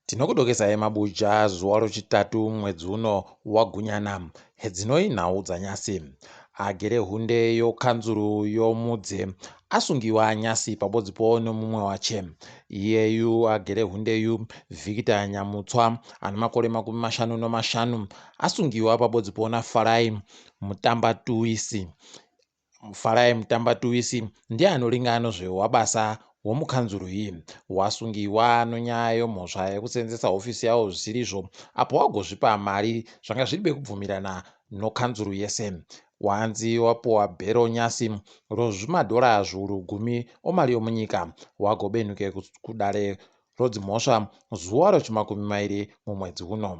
Tinokudokesai mabuja zuva rochitatu mwedzi uno waGunyana. Hedzinoi nhau dzanyasi. Agere hunde yokanzuru yoMudze asungiwa nyasi pabodzipo nomumwe wache. Iyeyu agere hundeyu Victor Nyamutswa ane makore 55 asungiwa pabodzipo naFarai Mutambatuisi. Farai Mutambatuisi ndiye anoringa anozve wabasa womukanzuru iyi. Wasungiwa nonyaya yomhosva yekusenzesa hofisi yawo zvisirizvo apo wagozvipa mari zvanga zviri bekubvumirana nokanzuru yese. Wanzi wapuwa bhero nyasi rozvimadhora zviuru gumi omari yomunyika wagobenhuke kudare rodzimhosva zuva rochimakumi mairi mumwedzi uno.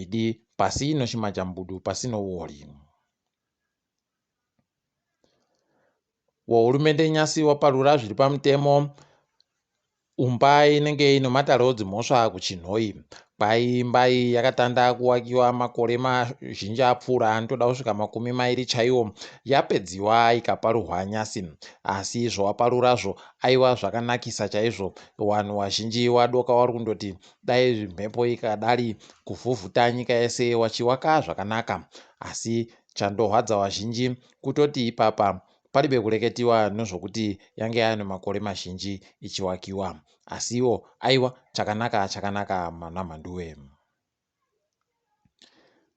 Idi pasi nochimajambudu pasi nouori. Wehurumende nyasi waparura zviri pamutemo umba inenge ine matare odzimhosva kuChinhoyi. Kwai imba iyi yakatanda kuwakiwa makore mazhinji apfuura anotoda kusvika 20 chaiwo yapedziwa ikaparurwa nyasi. Asi zvawaparurazvo aiwa zvakanakisa chaizvo wanhu wazhinji wadoka wari kundoti dai mhepo ikadari kuvhuvhuta nyika yese wachiwaka zvakanaka. Asi chandohwadza wazhinji Kutoti ipapa paribe kureketiwa nozvokuti yange yane makore mazhinji ichiwakiwa. Asiwo aiwa chakanaka chakanaka manaMhanduwe.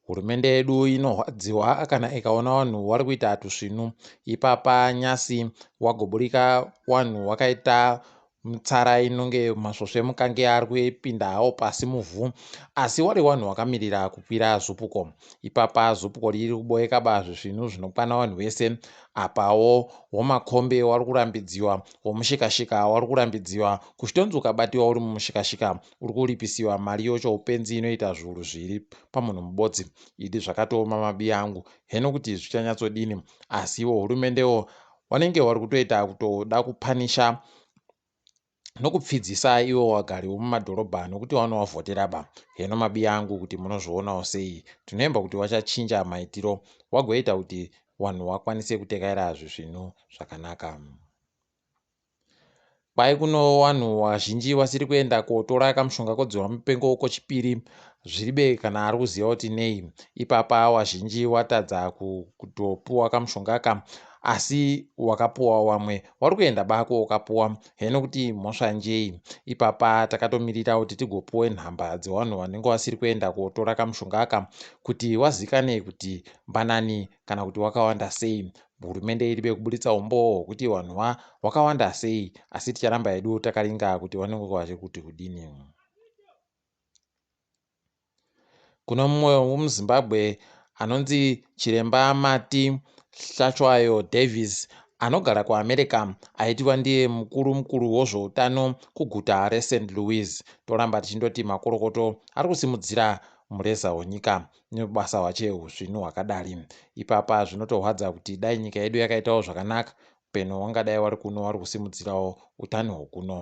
Hurumende yedu inohwadziwa kana ikaona wanhu wari kuita tusvinu. Ipapa nyasi wagoburika wanhu wakaita Mitsara inonge masvosve mukange ari kupinda hawo pasi muvhu asi wari wanhu wakamirira kukwira zupuko. Ipapa zupuko riri kuboeka ba zvisvinu zvinokwana wanhu wese. Apawo womakombe wari kurambidziwa, womushikashika wari kurambidziwa. Kuchitonzi ukabatiwa uri mumushikashika uri kuripisiwa mari yochoupenzi inoita zviuru zviiri pamunhu mubodzi. Idi zvakatooma mabiya angu heno kuti zvichanyatsodini asiwo hurumendewo Wanenge wari kutoita kutoda kupanisha nokupfidzisa iwo wagari womumadhorobha nokuti wanovavhotera ba. Heno mabiya angu kuti munozvionawo sei. Tinoemba kuti wachachinja maitiro wagoita kuti wanhu wakwanise kutekaira zvisvinu zvakanaka. Kwai kuno wanhu wazhinji wasiri kuenda kotora kamushonga kodzihwa mupengo kochipiri zviribe kana ari kuziva kuti nei ipapa wazhinji watadza kutopuwa kamushonga aka asi wakapuwa wamwe wari kuenda bako ukapuwa heno kuti mhosva njei ipapa takatomirira kuti tigopuwe nhamba dzewanhu wanenge wasiri kuenda kotora kamushonga aka kuti wazikane kuti mbanani kana kuti wakawanda sei Hurumende iribe kuburitsa umbowo hwekuti vanhu wakawanda sei asi ticharamba hedu takaringa kuti vanenge vachikuti kudini. Kune mumwe wemuZimbabwe anonzi Chiremba Mati Hlatshwayo Davis anogara kuAmerica aitiwa ndiye mukuru mukuru wozvoutano kuguta reSt Louis. Toramba tichindoti makorokoto ari kusimudzira mureza wenyika nebasa hwache husvinu hwakadari. Ipapa zvinotohwadza kuti dai nyika yedu yakaitawo zvakanaka peno wangadai wari kuno wari kusimudzirawo utano hwokuno.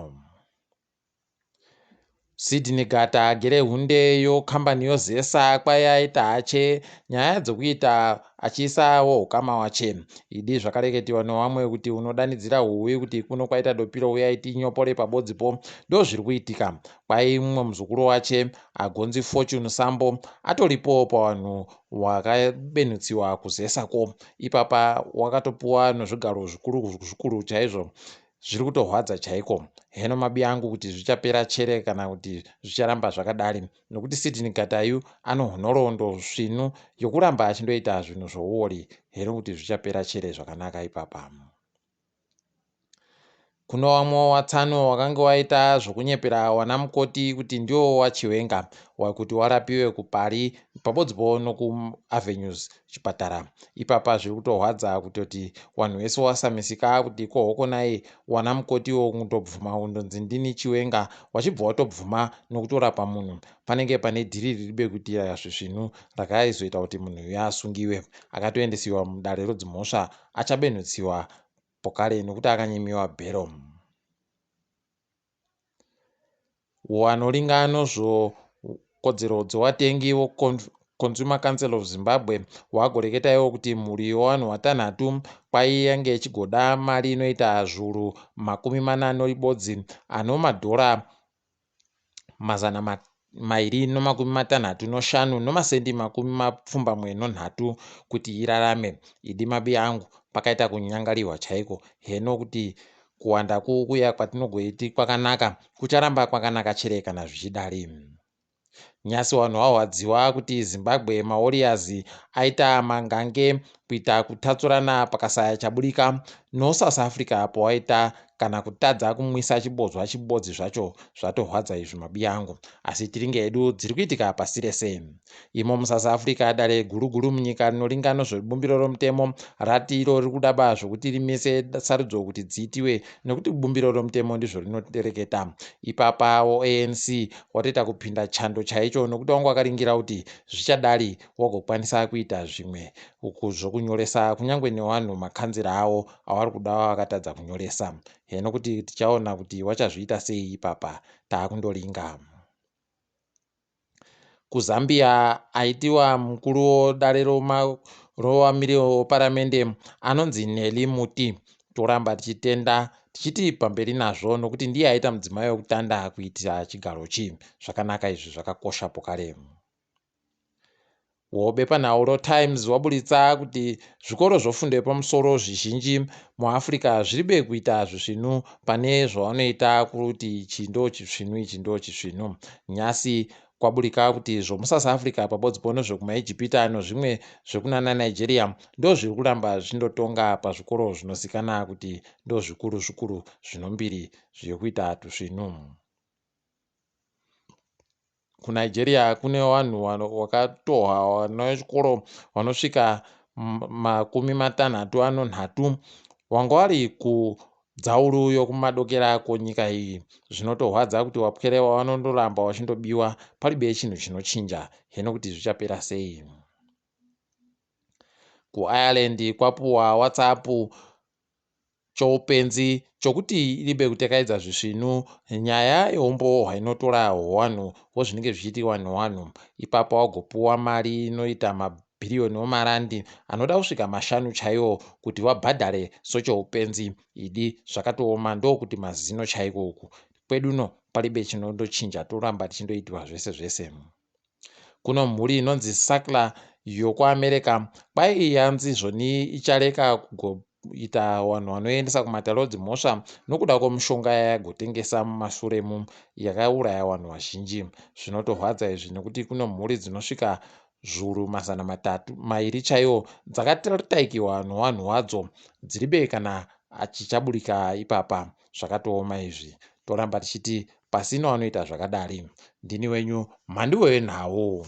Sydney Gata agere hunde yokambani yoZesa kwayaita hache nyaya dzekuita achiisawo hukama wache. Idi zvakareketiwa newamwe kuti unodanidzira huwi kuti kuno kwaita dopiro uyai tinyopore pabodzipo ndozviri kuitika. Kwai mumwe muzukuru wache Agonzi Fortune Sambo atoripowo pawanhu wakabenutsiwa kuZesa ko ipapa wakatopuwa nozvigaro zvikuru zvikuru chaizvo zviri kutohwadza chaiko heno mabi angu kuti zvichapera chere kana kuti zvicharamba zvakadari nokuti Sydney Gatayu anohonhoroondo svinu yokuramba achindoita zvinhu zvouori heno kuti zvichapera chere zvakanaka ipapa. Kuno wamwe watsano wakange waita zvokunyepera wanamukoti kuti ndiwo waChiwenga kuti warapiwe kuPari pabodzipo nokuAvenues chipatara. Ipapa zviri kutohwadza kutoti wanhu wese wasamisika kuti ko hokonai wanamukotiwo kundobvuma kundonzi ndini Chiwenga wachibva watobvuma nokutorapa munhu. Panenge pane dhiri riribe kuitira zvisvinu rakaizoita kuti munhu uyu asungiwe. Akatoendesiwa mudare rodzimhosva achabenhutsiwa pokare nokuti akanyimiwa bhero. Wanoringa nozvo kodzero dzewatengi voConsumer Council of Zimbabwe wagoreketa iwo kuti mhuri yewanhu watanhatu kwai yange ichigoda mari inoita zviuru 40 noribodzi ano madhora 265 nomasendi 83 kuti irarame. Idi mabi angu, pakaita kunyangariwa chaiko. Heno kuti kuwanda kuya kwatinogoiti kwakanaka kucharamba kwakanaka chere kana zvichidari. Nyasi wanhu wahwadziwa kuti Zimbabwe maWarriors aita mangange kuita kutatsurana pakasaya chaburika noSouth Africa pawaita kana kutadza kumwisa chibodzwa chibodzi zvacho. Zvatohwadza izvi mabiyangu, asi tiringe hedu dziri kuitika pasi rese. Imo muSouth Africa, dare guru guru munyika rinoringa nezvebumbiro romutemo rati iro riri kudaba zvokuti rimise sarudzo kuti dziitiwe nekuti bumbiro romutemo ndizvo rinotereketa. Ipapawo ANC watoita kupinda chando chaicho nokuti wanga wakaringira kuti zvichadari wagokwanisa kuita zvimwe uku zvokunyoresa kunyange nevanhu makanzira avo avari kuda vakatadza kunyoresa. Heno kuti tichaona kuti wachazviita sei ipapa, taakundoringa. KuZambia aitiwa mukuru wodare rovamiriri weparamende anonzi Nelly Muti. Toramba tichitenda tichiti pamberi nazvo nokuti ndiye aita mudzimai wekutanda kuitira chigaro chi. Zvakanaka izvi, zvakakosha pokare. Wobepanhau roTimes waburitsa kuti zvikoro zvofundo yepamusoro zvizhinji muAfrica zviribe kuita zvisvinu pane zvavanoita kuti ichi ndo chisvinu, ichi ndo chisvinu. Nyasi kwaburika kuti zvomuSouth Africa pabodzi po nezvekumaEgypita nozvimwe zvekunana Nigeria ndo zviri kuramba zvichindotonga pazvikoro zvinozikana kuti ndo zvikuru zvikuru zvinombiri zvekuita tusvinu. KuNigeria kune vanhu vakatohwa vana vechikoro vanosvika 63 vanga vari kudzauru yokumadokera kwenyika iyi. Zvinotorwadza kuti vapwere vanondoramba vachindobiwa paribe chinhu chinochinja. Heno kuti zvichapera sei. KuIreland kwapuwa WhatsApp choupenzi chokuti iribe kutekaidza zvisvinu nyaya yeumbowo hwainotora hwevanhu hwezvinenge zvichiitiwa nevanhu. Ipapo wagopuwa mari inoita mabhiriyoni omarandi anoda kusvika 5 chaiwo kuti vabhadhare sochoupenzi. Idi, zvakatooma, ndokuti mazino chaiko uku. Kweduno paribe chinondochinja, toramba tichindoitiwa zvese zvese. Kuno mhuri inonzi Sackler yokuAmerica kwai yanzi zvoni ichareka kugoita vanhu vanoendesa kumatare edzimhosva nokuda kwemushonga yayagotengesa mumashure yakauraya vanhu vazhinji. Zvinotorwadza izvi nekuti kune mhuri dzinosvika zviuru 200 chaiwo dzakataikiwa nevanhu vadzo dziribe kana chichaburika ipapa. Zvakatooma izvi, toramba tichiti pasina vanoita zvakadari. Ndini wenyu mhanduwe wenhau.